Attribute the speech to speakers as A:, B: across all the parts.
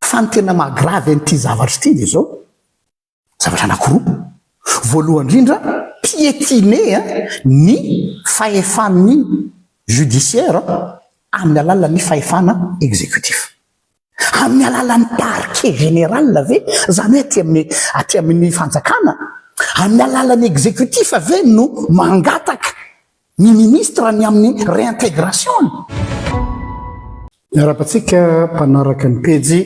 A: Fa ny tena maha grave an'ity zavatra ity dia izao, zavatra anankiroa. Voalohany indrindra, piétiner ny fahefan'ny judiciaire amin'ny alalan'ny fahefana exécutif. Amin'ny alalan'ny parquet général ve, izany hoe aty amin'ny aty amin'ny fanjakana, amin'ny alalan'ny exécutif ve no mangataka ny ministre ny amin'ny réintégration-ny? Miarahaba antsika mpanaraka ny pejy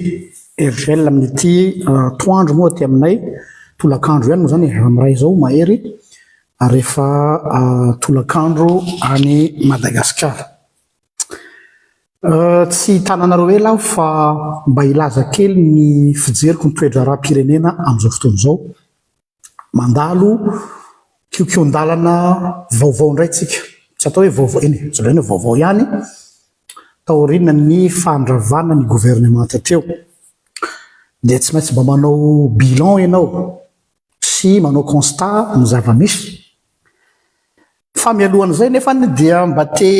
A: RGL amin'ity atoandro moa aty aminay, tolakandro ihany moa izany e, amin'ny iray izao mahery ary efa tolakandro any Madagasikara. Tsy hitananareo ela aho fa mba hilaza kely ny fijeriko ny toe-draharaham-pirenena amin'izao fotoana izao. Mandalo kiokion-dalana vaovao indray tsika. Tsy atao hoe vaovao, eny e, azo lazaina hoe vaovao ihany, taorian'ny fandravana ny governemanta teo. Dia tsy maintsy mba manao bilan ianao sy manao constat ny zava-misy. Fa mialohan'izay nefany dia mba te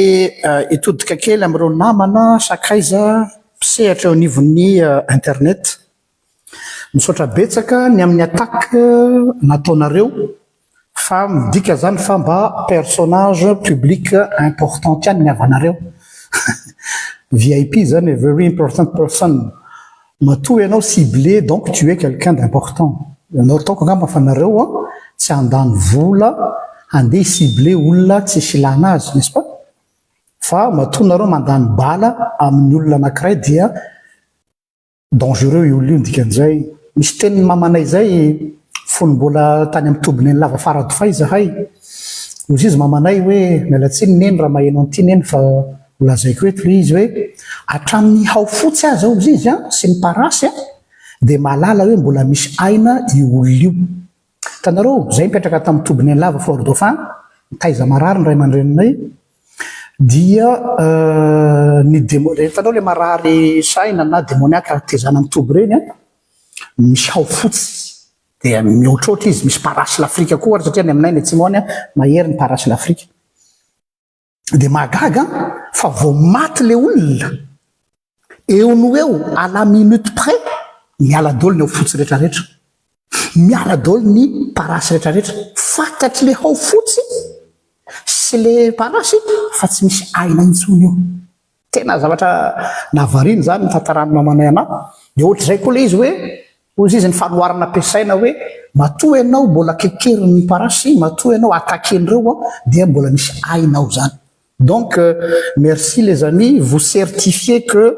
A: hitodika kely amin'ireo namana sakaiza mpisehatra eo anivon'ny internet. Misaotra betsaka ny amin'ny attaque nataonareo fa midika zany fa mba personnage public important ihany ny havanareo. VIP zany e, very important person. Matoa ianao ciblé donc tu es quelqu'un d'important. Ianao ataoko angamba fa nareo an tsy handany vola handeha hi cibler olona tsisy ilana azy n'est-ce pas? Fa matoa nareo mandany bala amin'ny olona anakiray dia dangereux io olona io ny dikan'izay. Misy tenin'ny mamanay izay fony mbola tany amin'ny toby Nenilava Faradofay izahay, hozy izy mamanay hoe miala tsiny Neny raha maheno an'ity Neny fa Ho lazaiko eto ilay izy hoe hatramin'ny hao fotsy aza hozy izy an, sy ny parasy an, dia mahalala hoe mbola misy aina io olona io. Hitanareo, izay nipetraka tamin'ny toby Nenilava Fort Dauphin, nitaiza marary ny ray aman-dreninay, dia ny demo, hitanao ilay marary saina na demoniaka tezana amin'ny toby ireny an, misy hao fotsy dia mihoatroatra izy, misy parasy l'Afrique koa ary satria any aminay any atsimo any an, mahery ny parasy l'Afrique. Dia mahagaga fa vao maty le olona, eo no eo, à la minute près, miala daholo ny ao fotsy retraretra. Miala daholo ny parasy retraretra. Fantatry le hao fotsy sy le parasy fa tsy misy aina intsony eo. Tena zavatra nahavariana izany ny tantaran'ny mamanay anah. Dia ohatr'izay koa ilay izy hoe, hoy izy ny fanoharana ampiasaina hoe, matoa ianao mbola kekerin'ny parasy, matoa ianao attaquer-n'ireo dia mbola misy aina ao izany. Donc merci les amis, vous certifiez que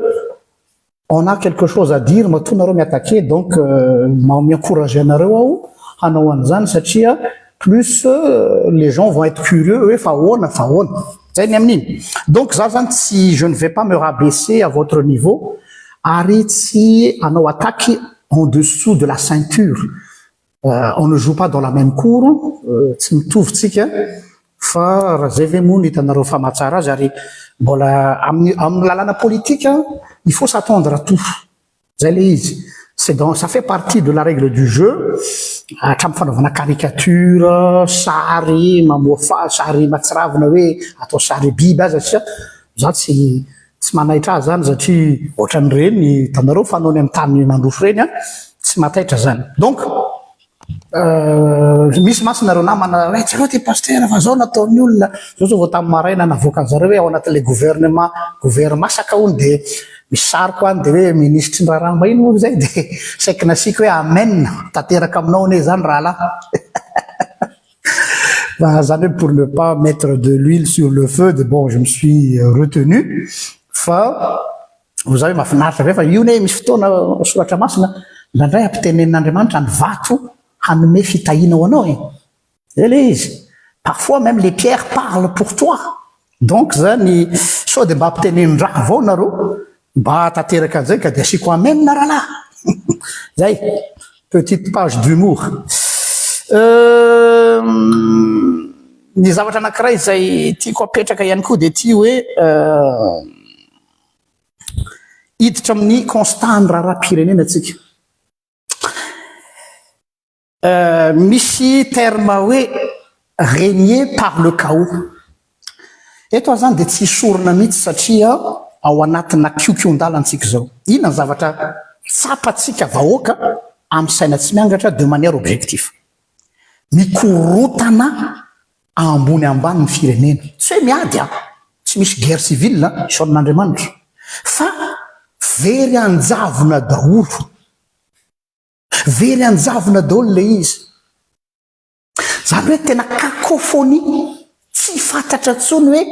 A: on a quelque chose à dire matoa nareo mi-attaquer donc mi-encourager anareo aho hanao an'izany satria plus les gens vont être curieux hoe fa ahoana fa ahoana. Zay ny amin'iny. Donc za zany tsy je ne vais pas me rabaisser à votre niveau ary tsy hanao attaque en dessous de la ceinture. On ne joue pas dans la même cour, tsy mitovy tsika fa raha zay ve moa no hitanareo fa mahatsara azy ary mbola amin'ny amin'ny lalàna politika il faut s'attendre à tout. Zay le izy. C'est dans ça fait partie de la règle du jeu hatramin'ny fanaovana caricature, sary mamoa fa sary mahatsiravina hoe atao sary biby aza sia za tsy Tsy manaitra ahy zany satria ohatran'ireny hitanareo fanaony amin'ny tany mandroso ireny an, tsy mataitra zany. Donc misy mantsy nareo namana hoe jereo ty pasitera fa zao nataon'ny olona, zao zao vao tamin'ny maraina navoakan'ny zareo hoe ao anatin'ilay gouvernement gouvermasaka hono dia misy sariko any dia hoe minisitry ny raharaham-bahiny moa izay dia saiky nasiako hoe amen tanteraka aminao anie izany rahalahy. Fa zany hoe pour ne pas mettre de l'huile sur le feu de bon je me suis retenu fa ho za hoe mahafinaritra ve fa io ne misy fotoana soratra masina indraindray ampitenenin'Andriamanitra ny vato hanome fitahiana ho anao e zay le izy parfois même les pierres parlent pour toi donc zany sao de mba ampitenenin-draha avao nareo mba tanteraka an'izay ka de asiako amen rahalahy zay Petite page d'humour. Ny zavatra anankiray izay tiako apetraka ihany koa dia ity hoe hiditra amin'ny constat ny raharaham-pirenena tsika. Misy terme hoe régner par le chaos. Eto aho izany dia tsy hisorona mihitsy satria ao anatina kiokion-dalana tsika izao. Inona ny zavatra tsapantsika vahoaka amin'ny saina tsy miangatra de manière objectif. Mikorotana ambony ambany ny firenena. Tsy hoe miady an! Tsy misy guerre civile an, isaoran'Andriamanitra. Fa very anjavona daholo. Very anjavona daholo ilay izy. Izany hoe tena cacophonie, tsy fantatra intsony hoe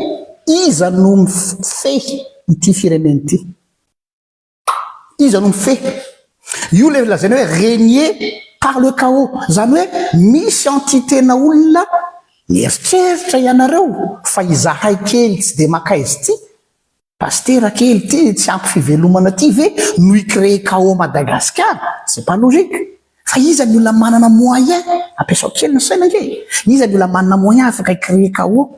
A: iza no mifehy ity firenena ity. Iza no mifehy? Io ilay lazaina hoe régner par le chaos. Izany hoe misy entité-na olona mieritreritra ianareo fa izahay kely tsy dia mankaiza ity, pasitera kely ity tsy ampy fivelomana ity ve no hi-créer chaos Madagascar? C'est pas logique. Fa iza ny olona manana moyen? Ampiasao kely ny saina ange e! Iza ny olona manana moyen afaka hi-créer chaos?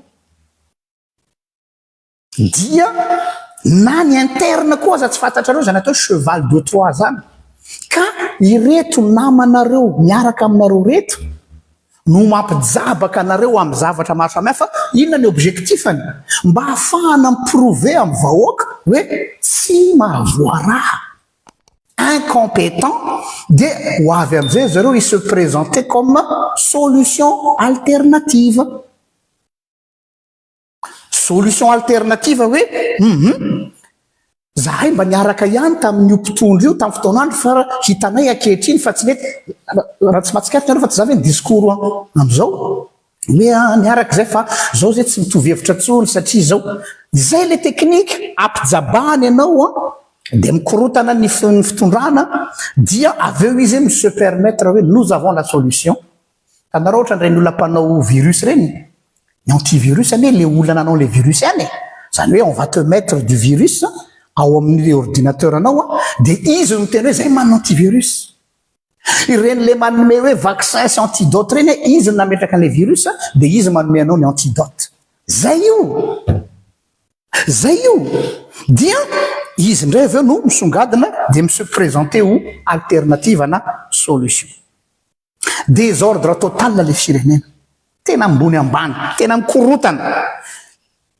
A: Dia na ny interne koa aza tsy fantatrareo izany atao hoe cheval de Troie izany. Ka ireto namanareo miaraka aminareo ireto no mampijabaka anareo amin'ny zavatra maro samihafa, inona ny objectif-ny? Mba hahafahana mi-prouver amin'ny vahoaka hoe tsy mahavoaraha, incompetent, dia ho avy amin'izay zareo hi-se présenter comme solution alternative. Solution alternative hoe hum zahay mba niaraka ihany tamin'io mpitondra io tamin'ny fotoan'andro fa hitanay ankehitriny fa tsy mety, raha tsy mahatsikaritra nareo fa tsy za ve ny discours amin'izao hoe ah niaraka izay fa zao zay tsy mitovy hevitra intsony satria izao, izay le technique ampijabahany ianao an dia mikorotana ny fitondrana dia avy eo izy mi se permettre hoe nous avons la solution. Hitanareo ohatran'ireny olona mpanao virus ireny? Ny antivirus anie le olona nanao le virus ihany e! Izany hoe on va te mettre du virus ao amin'ny ordinateur anao an, dia izy no miteny hoe zay manana antivirus. Ireny le manome hoe vaccin sy antidote ireny an, izy no nametraka an'ilay virus dia izy manome anao ny antidote. Zay io! Zay io! Dia izy indray avy eo no misongadina dia mi se présenter ho alternative na solution. Désordre total le firenena. Tena ambony ambany, tena mikorotana.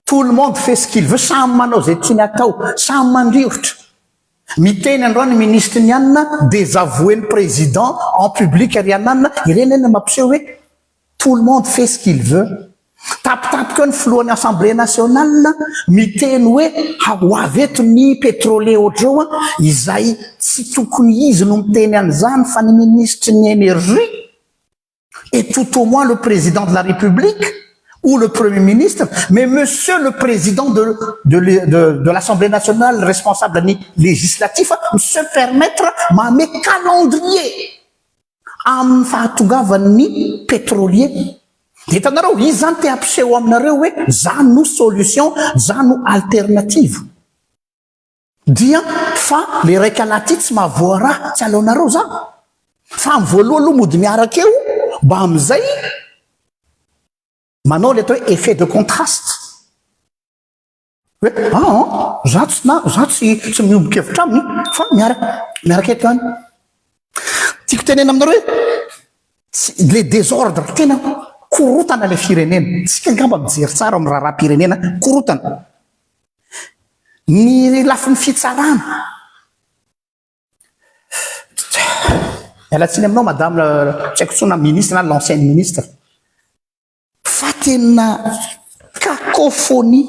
A: Tout le monde fait ce qu'il veut, samy manao izay tiany atao, samy mandrirotra. Miteny androany ministre ny anona, désavouer ny président en public ry ananona, ireny anie mampiseho hoe tout le monde fait ce qu'il veut. Tampotampoka eo ny filohan'ny assemblée nationale miteny hoe ho avy eto ny pétrolier ohatr'izao an, izay tsy tokony izy no miteny an'izany fa ny minisitry ny énergie et tout au moins le président de la république ou le premier ministre, mais monsieur le président de de de de l'assemblée nationale responsable ny législatif se permettre manome calendrier amin'ny fahatongavan'ny pétrolier. Dia hitanareo, izy izany te hampiseho aminareo hoe za no solution, za no alternative. Dia fa le raika lahy ty tsy mahavoa raha, tsy aleonareo za. Fa amin'ny voalohany aloha mody miaraka eo, mba amin'izay manao le atao hoe effet de contraste. Hoe aa za tsy na za tsy tsy miombon-kevitra aminy fa miaraka miaraka eto ihany. Tiako tenena aminareo hoe tsy le désordre tena korotana le firenena. Tsika angamba mijery tsara amin'ny raharaham-pirenena korotana. Ny lafiny fitsarana miala tsiny aminao madame tsy haiko intsony na ministre na l'ancienne ministre. Fa tena cacophonie.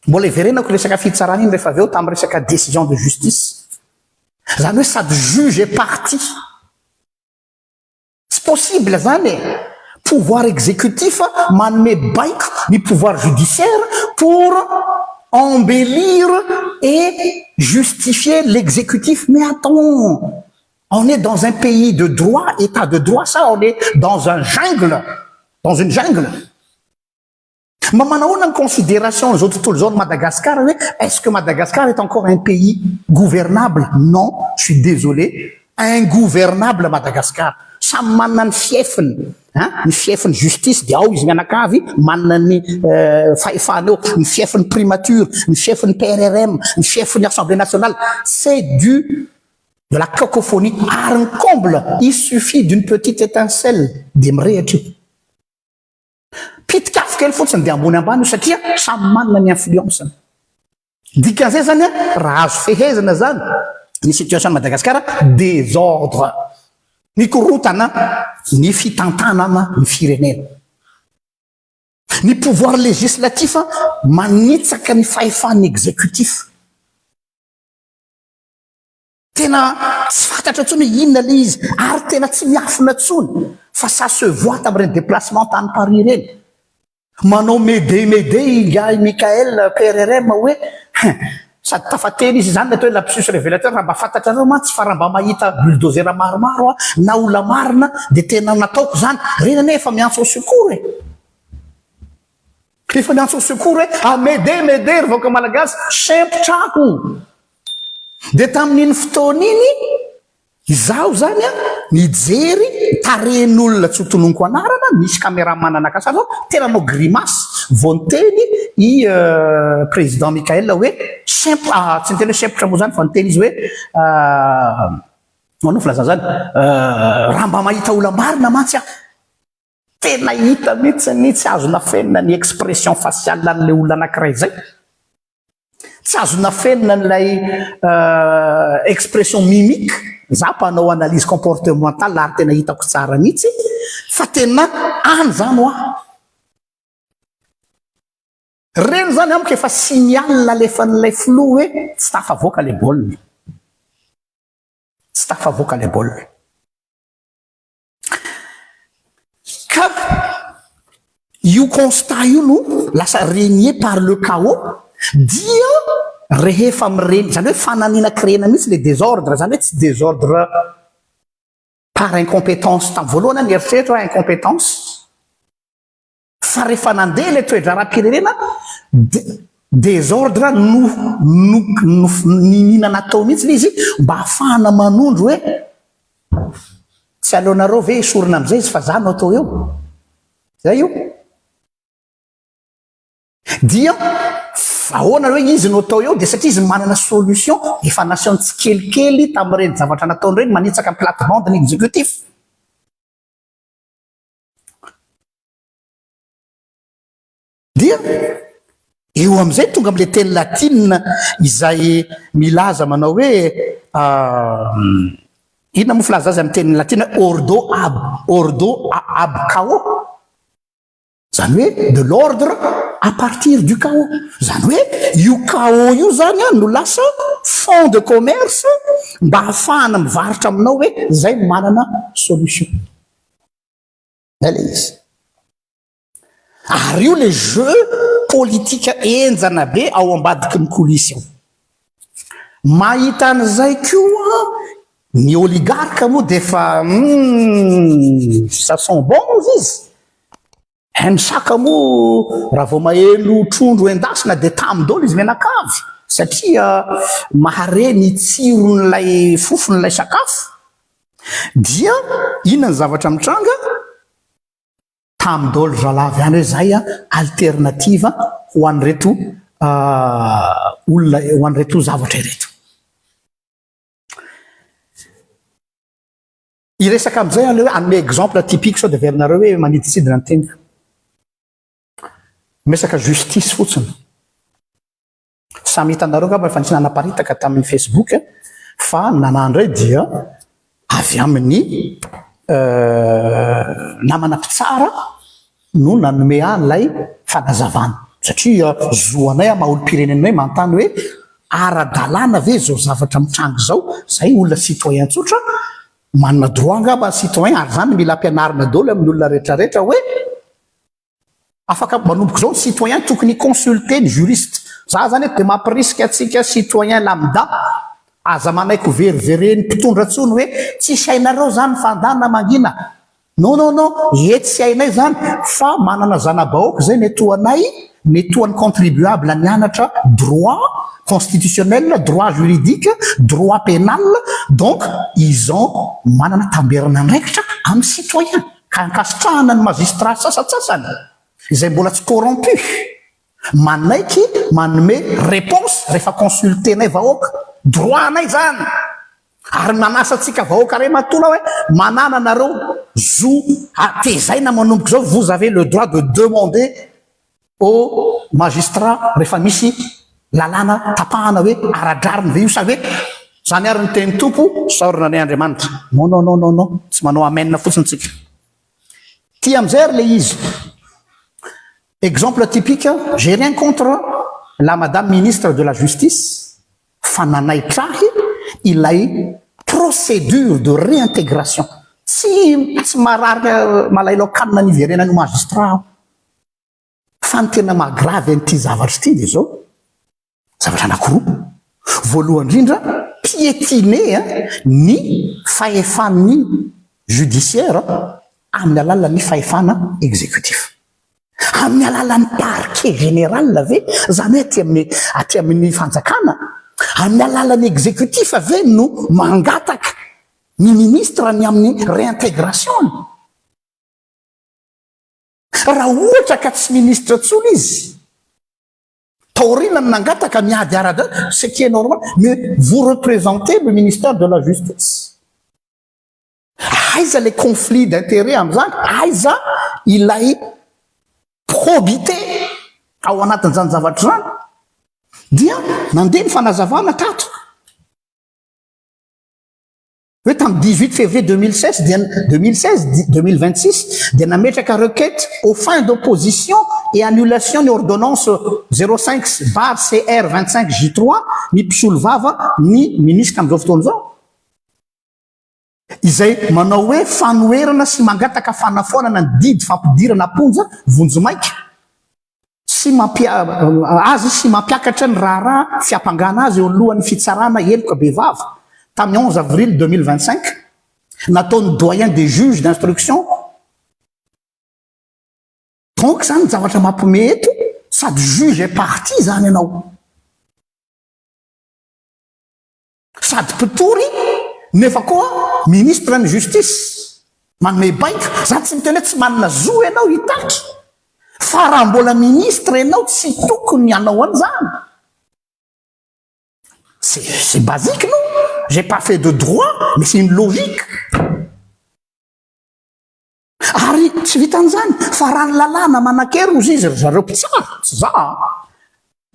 A: Mbola hiverenako resaka fitsarana iny rehefa avy eo tamin'ny resaka décision de justice. Zany hoe sady juge et partie. Tsy possible zany e. Pouvoir exécutif manome baiko ny pouvoir judiciaire pour embellir et justifier l'exécutif. Mais attends, On est dans un pays de droit, état de droit sa on est dans un jungle, dans une jungle? Mba manahoana ny considération izao tontolo izao ny Madagascar hoe est-ce que Madagascar est encore un pays gouvernable? Non, je suis désolé, ingouvernable Madagascar. Samy manana ny fief-ny, hein, ny fief-ny justice dia ao izy mianakavy manana ny fahefana eo, ny fief-ny primature, ny fief-ny PRRM, ny fief-ny assemblée nationale, c'est du de la cacophonie ary ny comble il suffit d'une petite étincelle dia mirehitra io. Pitik'afo kely fotsiny dia ambony ambany io satria samy manana ny influence-ny. Dikan'izay zany an, raha azo fehezina zany Ny situation any Madagasikara, désordre. Mikorontana ny fitantanana ny firenena. Ny pouvoir législatif manitsaka ny fahefan'ny exécutif. Tena tsy fantatra intsony hoe inona ilay izy ary tena tsy miafina intsony fa ça se voit tamin'ireny déplacement tany Paris ireny. Manao m'aider m'aider ingahy Mickaël PRRM hoe hein, sady tafateny izy izany ny atao hoe lapsus révélateur raha mba fantatrareo mantsy fa raha mba mahita bulldozer maromaro aho na olona marina dia tena nataoko izany. Ireny anie efa miantso au secours e. Efa miantso au secours hoe ah m'aider m'aider ry vahoaka malagasy, sempotra aho. Dia tamin'iny fotoana iny, izaho izany an, nijery tarehin'olona tsy ho tononiko anarana, nisy cameraman naka sary zao, tena nanao grimace vao niteny i président Mickaël hoe sempo, tsy niteny hoe sempotra moa izany fa niteny izy hoe ahoana no filazana izany, raha mba mahita olona marina mantsy aho. Tena hita mihitsy ny tsy azo nafenina ny expression faciale an'ilay olona anankiray izay. Tsy azo nafenina an'ilay expression mimique, za mpanao analyse comportementale ary tena hitako tsara mihitsy fa tena any zany hoa. Reny zany amiko efa signal nalefan'ilay filoha hoe tsy tafavoaka le baolina. Tsy tafavoaka le baolina. Ka io constat io no lasa renier par le chaos dia rehefa mireny, izany hoe fananiana créer-na mihitsy le désordre, izany hoe tsy désordre par incompétence, tamin'ny voalohany aho nieritreritra hoe incompétence, Fa rehefa nandeha ilay toe-draharaham-pirenena dia désordre no no no niniana natao mihitsy ilay izy mba hahafahana manondro hoe tsy aleonareo ve esorina amin'izay izy fa za no atao eo. Zay io. Dia ahoana hoe izy no atao eo dia satria izy manana solution efa nasehony tsikelikely tamin'ireny zavatra nataony ireny manitsaka ny plate-bande ny exécutif. Dia eo amin'izay tonga amin'ilay teny latina izay milaza manao hoe inona moa filaza azy amin'ny teny latina hoe ordo ab ordo ab chaos. Izany hoe de l'ordre à partir du chaos. Izany hoe io chaos io izany no lasa fond de commerce mba hahafahana mivarotra aminao hoe izay manana solution. Zay ilay izy. Ary io ilay jeu politique henjana be ao ambadiky ny coulisse ao. Mahita an'izay koa ny oligarque moa dia efa hum ça sent bon hozy izy. Ny saka moa raha vao maheno trondro endasina dia tamy daholo izy mianakavy satria mahare ny tsiron'ilay fofon'ilay sakafo. Dia inona ny zavatra mitranga? Tamy daholo zalahy avy any hoe zay alternative ho an'ireto olona ho an'ireto zavatra ireto. Hiresaka amin'izay aho hoe hanome exemple typique sao dia heverinareo hoe manidintsidina ny teniko. Miresaka justice fotsiny. Samy hitanareo angamba efa nisy nanaparitaka tamin'ny Facebook fa ny nanahy indray dia avy amin'ny namana mpitsara no nanome ahy ilay fanazavana satria zo anay maha olom-pirenena anay manontany hoe ara-dalàna ve izao zavatra mitranga izao, izay olona citoyen tsotra manana droit angamba ny citoyen ary izany mila ampianarina daholo amin'ny olona rehetrarehetra hoe Afaka manomboka izao ny citoyen tokony hi-consulter ny juriste. Za zany eto dia mampirisika antsika citoyen lambda, aza manaiky ho veriveren'ny mpitondra intsony hoe tsisy hainareo zany fa andana mangina. Non non non, ie tsy hainay zany fa manana zana-bahoaka izay mety ho anay, mety ho an'ny contribuable nianatra droit constitutionnel, droit juridique, droit pénal, donc ils ont manana tamberin'andraikitra amin'ny citoyen. Ka ankasitrahana ny magistrat sasantsasany izay mbola tsy corrompu manaiky manome réponse rehefa consulter-nay vahoaka. Droit anay izany. Ary manasa antsika vahoaka ray matola hoe manana nareo zo tezaina manomboka izao, vous avez le droit de demander au magistrat rehefa misy lalàna tapahana hoe ara-drariny ve io sa hoe. Zany ary ny teny Tompo, isaorana anie Andriamanitra. Non non non non non, tsy manao amen fotsiny tsika. Ty amizay ary le izy. Exemple typique, j'ai rien contre la madame ministre de la justice fa nanaitra ahy ilay procédure de réintégration. Tsy tsy marary malaelo kanina niverenan'io magistrat aho. Fa ny tena maha grave an'ity zavatra ity dia izao, zavatra anankiroa. Voalohany indrindra, piétiner ny fahefan'ny judiciaire amin'ny alalan'ny fahefana exécutif. Amin'ny alalan'ny parquet général ve, izany hoe aty amin'ny aty amin'ny fanjakana, amin'ny alalan'ny exécutif ve no mangataka ny ministre ny amin'ny réintégration-ny? Raha ohatra ka tsy ministre intsony izy, taoriana ny nangataka miady ara-drariny, ce qui est normal, mais vous représentez le ministère de la justice. Aiza le conflit d'intérêt amin'izany? Aiza ilay probité ao anatin'izany zavatra izany? Dia nandeha ny fanazavana tato. Hoe tamin'ny 18 février 2016 dia 2016 2026 dia nametraka requête aux fins d'opposition et annulation ny ordonnance 05 barre CR 25 J3 ny mpisolovava ny minisitra amin'izao fotoana izao, izay manao hoe fanoherana sy mangataka fanafoanana ny didy fampidirana am-ponja vonjimaika sy mampia azy sy mampiakatra ny raharaha fiampangana azy eo alohan'ny fitsarana heloka bevava tamin'ny 11 avril 2025 nataon'ny doyen des juges d'instruction. Donc zany ny zavatra mampime eto, sady juge et partie zany ianao, sady mpitory nefa koa ministre ny justice manome baiko. Za tsy miteny hoe tsy manana zo ianao hitaky, fa raha mbola ministre ianao tsy tokony hanao an'izany. C'est basique, non? J'ai pas fait de droit, mais c'est une logique. Ary tsy vitan'izany fa raha ny lalàna manan-kery hozy izy ry zareo mpitsara, tsy za a,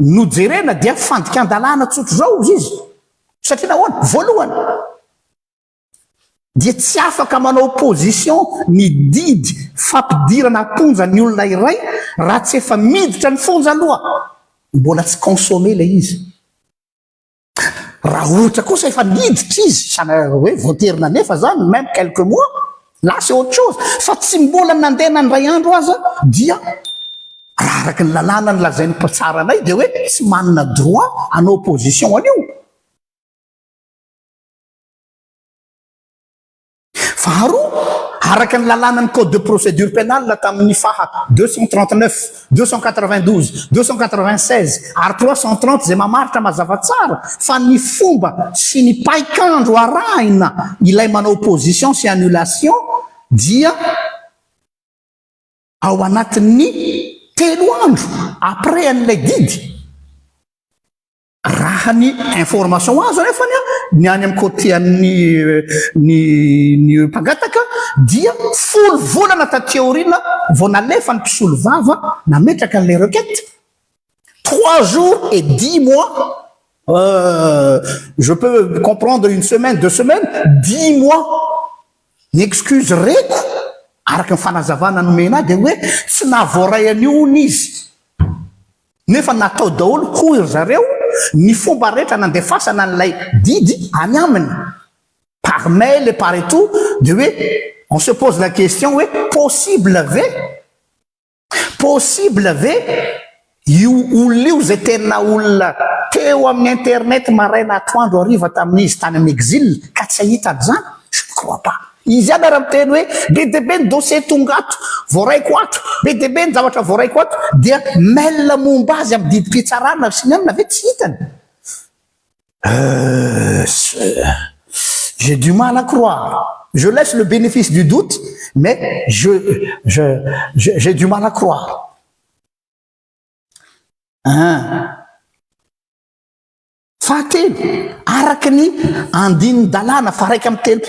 A: no jerena dia fandikan-dalàna tsotr'izao hozy izy. Satria nahoana? Voalohany, dia tsy afaka manao opposition ny didy fampidirana am-ponja ny olona iray raha tsy efa miditra ny fonja aloha, mbola tsy consommé ilay izy. Raha ohatra kosa efa niditra izy, sana hoe voatery nanefa zany, même quelques mois, là c'est autre chose. Fa tsy mbola nandeha nandray andro aza dia raha araka ny lalàna ny lazain'ny mpitsara anay dia hoe tsy manana droit hanao opposition an'io. Faharoa, araka ny lalànan'ny Code de procédure pénale tamin'ny faha 239, 292, 296 ary 330 izay mamaritra mazava tsara fa ny fomba sy ny paik'andro arahina ilay manao opposition sy annulation dia ao anatin'ny telo andro après an'ilay didy. Raha ny information azo anefany ny any amin'ny côté an'ny ny ny mpangataka dia folo volana taty aoriana vao nalefa ny mpisolo vava nametraka an'ilay requête. 3 jours et 10 mois, je peux comprendre une semaine, 2 semaines, 10 mois. Ny excuse reko araka ny fanazavana nomena ahy dia hoe tsy nahavoaray an'io hono izy, nefa natao daholo hoy ry zareo ny fomba rehetra nandefasana an'ilay didy any aminy par mail et par et tout. De hoe on se pose la question hoe possible ve io olona io zay tena olona teo amin'ny internet maraina, atoandro, hariva tamin'izy tany amin'ny exil ka tsy ahita an'izany? Je ne crois pas. Izy ihany ary miteny hoe be dia be ny dossier tonga ato voaraiko ato, be dia be ny zavatra voaraiko ato, dia mail momba azy amin'ny didim-pitsarana sy ny anona ve tsy hitany? J'ai du mal à croire. Je laisse le bénéfice du doute, mais je je j'ai du mal à croire, hein. Fahatelo, araka ny andinin-dalàna fa 131,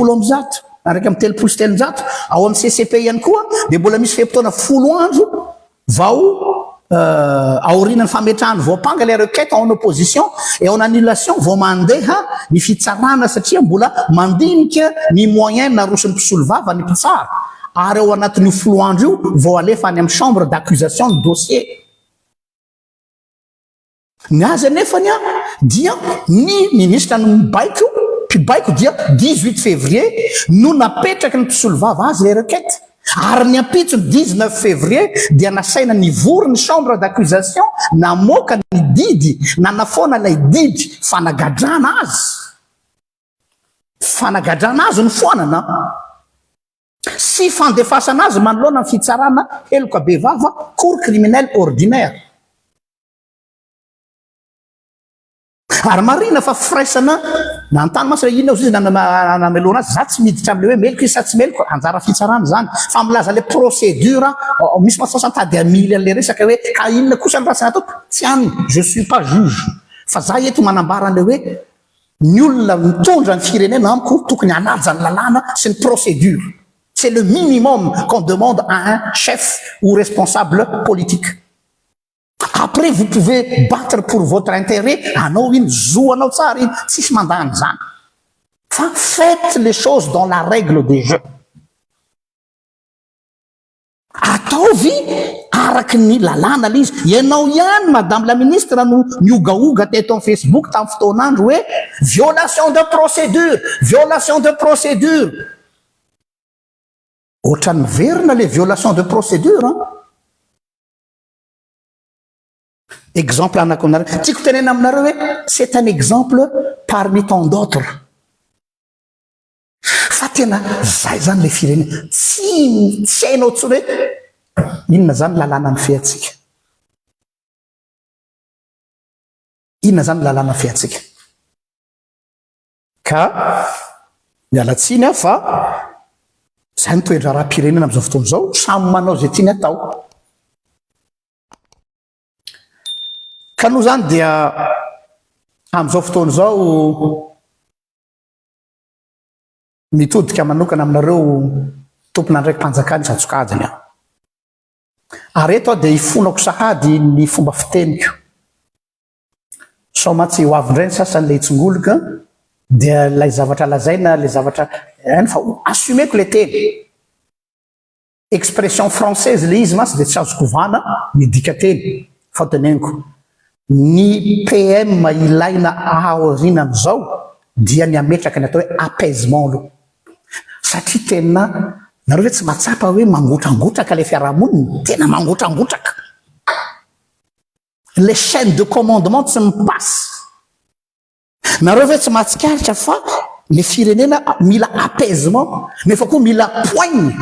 A: 331 ao amin'ny CCP ihany koa dia mbola misy fe-potoana 10 andro vao. Aorian'ny fametrahan'ny voampanga ilay requête en opposition et en annulation vao mandeha ny fitsarana satria mbola mandinika ny moyen naroson'ny mpisolovava ny mpitsara ary ao anatin'io folo andro io vao alefa any amin'ny chambre d'accusation ny dossier. Ny azy anefany dia ny ministra no mibaiko, mpibaiko dia 18 février no napetraky ny mpisolovava azy ilay requête ary ny ampitsony 19 février dia nasaina nivory ny chambre d'accusation namoaka ny didy nanafoana ilay didy fanagadrana azy. Fanagadrana azy no foanana sy fandefasana azy manoloana ny fitsarana heloka bevava cour criminelle ordinaire. Ary marihina fa firaisana nanontany mantsy hoe inona ozy izy namelohana azy, za tsy miditra amle hoe meloka izy sa tsy meloka, anjara fitsarana izany, fa milaza le procédure, misy mantsy sasany tady hamily anle resaka hoe ka inona kosa ny ratsy nataoko, tsy any, je suis pas juge, fa za eto manambara anle hoe ny olona mitondra ny firenena amiko tokony hanaja ny lalàna sy ny procédure, c'est le minimum qu'on demande à un chef ou responsable politique. Après vous pouvez battre pour votre intérêt, anao iny, zo anao tsara iny, tsisy mandà an'izany. Fa faites les choses dans la règle des jeux. Ataovy araky ny lalàna le izy. Ianao ihany madame la ministre no niogaoga teto amin'ny Facebook tamin'ny fotoan'andro hoe violation de procédure, violation de procédure. Ohatran'ny miverina le violation de procédure an. Exemple anako aminareo, tiako tenena aminareo hoe c'est un exemple parmi tant d'autres. Fa tena zay zany le firenena, tsy tsy hainao intsony hoe inona zany lalàna mifehy antsika. Inona zany lalàna mifehy antsika. Ka miala tsiny aho fa izay ny toe-draharaham-pirenena amin'izao fotoana izao, samy manao izay tiany atao. Ka aloha izany dia amin'izao fotoana izao mitodika manokana aminareo tompon'andraiki-panjakana isan-tsokajiny aho. Ary eto aho dia ifonako sahady ny fomba fiteniko. Sao mantsy ho avy indray ny sasany le hitsingoloka dia ilay zavatra lazaina, ilay zavatra hainy fa assumer-ko ilay teny. Expression française ilay izy mantsy dia tsy azoko ovana ny dikanteny fa teneniko. Ny PM ilaina aorianan'izao dia ny hametraka ny atao hoe apaisement aloha. Satria tena nareo ve tsy mahatsapa hoe mangotrangotraka ilay fiarahamonina? Tena mangotrangotraka. Les chaines de commandement tsy mi-passe. Nareo ve tsy mahatsikaritra fa le firenena mila apaisement nefa koa mila poigne.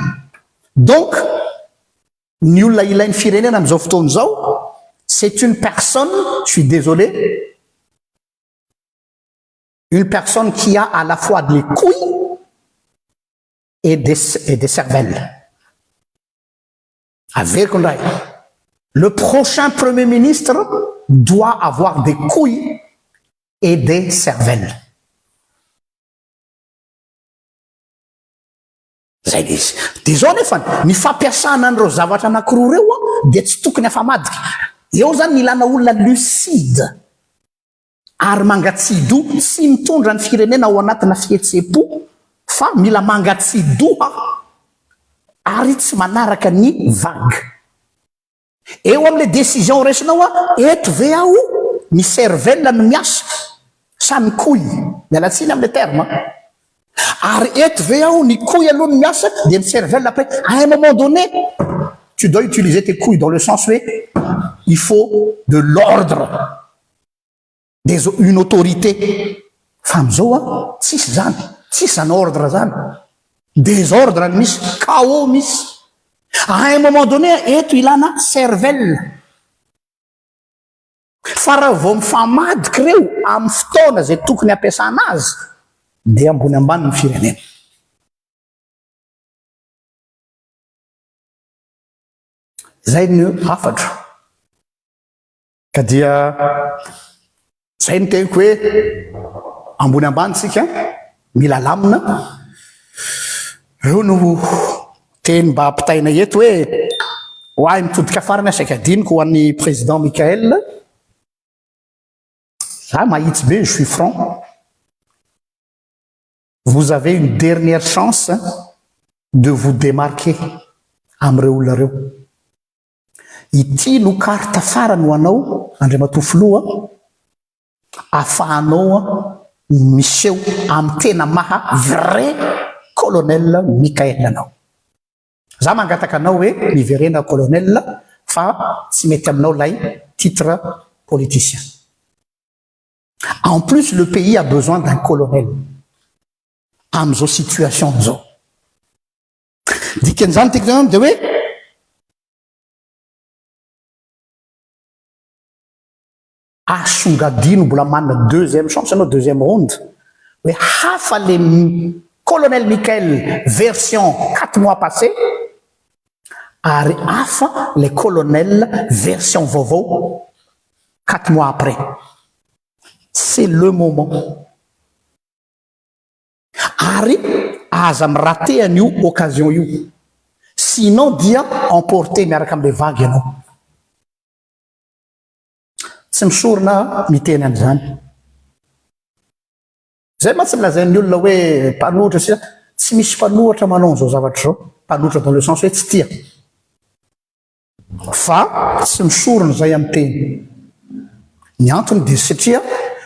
A: Donc ny olona ilain'ny firenena amin'izao fotoana izao c'est une personne, je suis désolé, une personne qui a à la fois des couilles et des, et des cervelles. Averiko indray, le prochain premier ministre doit avoir des couilles et des cervelles. Zay le izy. Dia izao nefa, ny fampiasana an'ireo zavatra anankiroa ireo dia tsy tokony afamadika. Eo izany ny ilana olona lucide. Ary mangatsidoha, tsy mitondra ny firenena ao anatina fihetseham-po fa mila mangatsidoha ary tsy manaraka ny vague. Eo amin'ilay décision raisinao a, eto ve aho ny cervelle no miasa sa ny couille? Miala tsiny amin'ilay terme a. Ary eto ve aho ny couille aloha no miasa dia ny cervelle après. À un moment donné, tu dois utiliser tes couilles dans le sens hoe il faut de l'ordre. Des une autorité fa amizao a tsisy zany, tsisy zany ordre zany, desordre ny misy, chaos misy, à un moment donné eto ilana cervelle, fa raha vao mifamadika ireo amin'ny fotoana izay tokony hampiasana azy dia ambony ambany ny firenena. Zay no hafatro. Ka dia zay no teniko hoe ambony ambany tsika, mila lamina. Reo no teny mba ampitaina eto hoe. Ho ahy mitodika farany aho saika adinoko ho an'ny président Michael. Za mahitsy be, je suis franc. Vous avez une dernière chance de vous démarquer amin'ireo olona ireo. Ity no carte farany ho anao Andriamatoa Filoha afahanao miseho amin'ny tena maha vrai colonel Michael anao. Za mangataka anao hoe miverena colonel fa tsy mety aminao lay titre politicien. En plus le pays a besoin d'un colonel amin'izao situation izao. Dikan'izany tiako tenenina dia hoe asongadino mbola manana deuxième chance ianao, deuxième round, hoe hafa le colonel Michael version 4 mois passé ary hafa le colonel version vaovao 4 mois après. C'est le moment. Ary aza mi-rater an'io occasion io. Sinon dia emporter miaraka amin'ilay vague ianao. Tsy misorona aho miteny an'izany. Izay mantsy no lazain'ny olona hoe mpanohitra sy tsy misy mpanohitra manao an'izao zavatra izao. Mpanohitra dans le sens hoe tsy tia. Fa tsy misorona izay amin'ny teny. Ny antony dia satria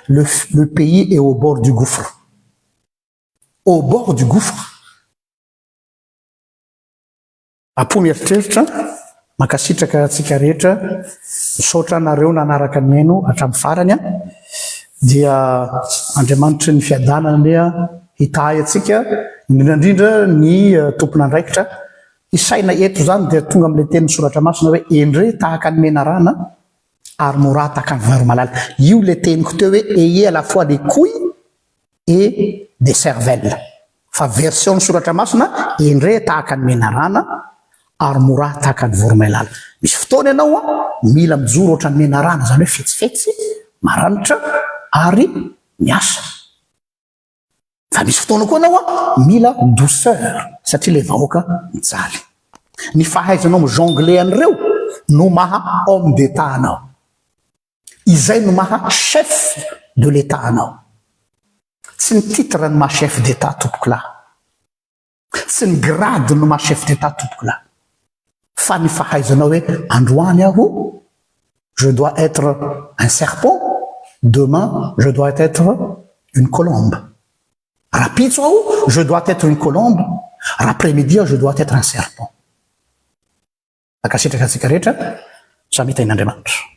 A: le le pays est au bord du gouffre. Au bord du gouffre. Apo mieritreritra, mankasitraka antsika rehetra, misaotra anareo nanaraka nihaino hatramin'ny farany an! Dia Andriamanitry ny fiadanana anie hitahy antsika, indrindra indrindra ny tompon'andraikitra hisaina eto izany dia tonga amin'ilay tenin'ny soratra masina hoe endre tahaka ny menarana ary morà tahaka ny varo-malala. Io ilay teniko teo hoe ayez à la fois les couilles et des cervelles. Fa version ny soratra masina endre tahaka ny menarana ary morà tahaka ny voromailala. Misy fotoana ianao an, mila mijoro ohatran'ny menarana, izany hoe fetsifetsy, maranitra ary miasa. Fa misy fotoana koa ianao an, mila douceur satria ilay vahoaka mijaly. Ny fahaizanao mi-jongler an'ireo no maha homme d'Etat anao. Izay no maha chef de l'Etat anao. Tsy ny titre no maha chef d'Etat tompokolahy. Tsy ny grade no maha chef d'Etat tompokolahy. Fa ny fahaizanao hoe androany aho je dois être un serpent, demain je dois être une colombe. Rahampitso aho je dois être une colombe, rahaprès-midi aho je dois être un serpent. Mankasitraka antsika rehetra, samy hitahian'Andriamanitra.